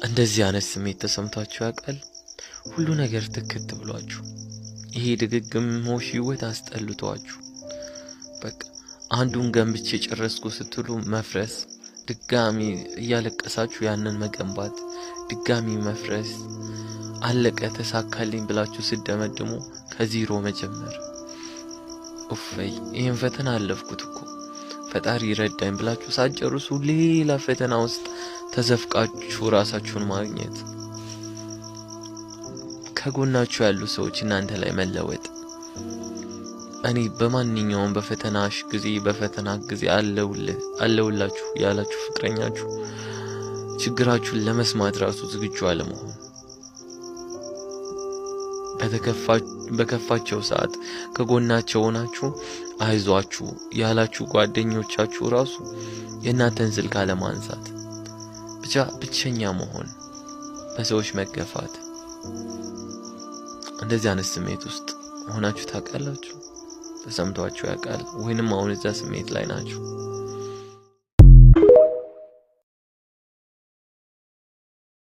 እንደዚህ አይነት ስሜት ተሰምቷችሁ ያውቃል? ሁሉ ነገር ትክት ብሏችሁ፣ ይሄ ድግግሞሽ ህይወት አስጠልቷችሁ፣ በቃ አንዱን ገንብቼ ጨረስኩ ስትሉ መፍረስ፣ ድጋሚ እያለቀሳችሁ ያንን መገንባት፣ ድጋሚ መፍረስ፣ አለቀ ተሳካልኝ ብላችሁ ስትደመድሙ ከዜሮ መጀመር። እፈይ ይህን ፈተና አለፍኩት እኮ፣ ፈጣሪ ረዳኝ ብላችሁ ሳትጨርሱ ሌላ ፈተና ውስጥ ተዘፍቃችሁ ራሳችሁን ማግኘት፣ ከጎናችሁ ያሉ ሰዎች እናንተ ላይ መለወጥ። እኔ በማንኛውም በፈተናሽ ጊዜ፣ በፈተና ጊዜ አለውላችሁ ያላችሁ ፍቅረኛችሁ ችግራችሁን ለመስማት ራሱ ዝግጁ አለመሆን፣ በከፋቸው ሰዓት ከጎናቸው ሆናችሁ አይዟችሁ ያላችሁ ጓደኞቻችሁ ራሱ የእናንተን ስልክ አለማንሳት፣ ብቻ ብቸኛ መሆን፣ በሰዎች መገፋት። እንደዚህ አይነት ስሜት ውስጥ ሆናችሁ ታውቃላችሁ? ተሰምቷችሁ ያውቃል? ወይንም አሁን እዛ ስሜት ላይ ናችሁ?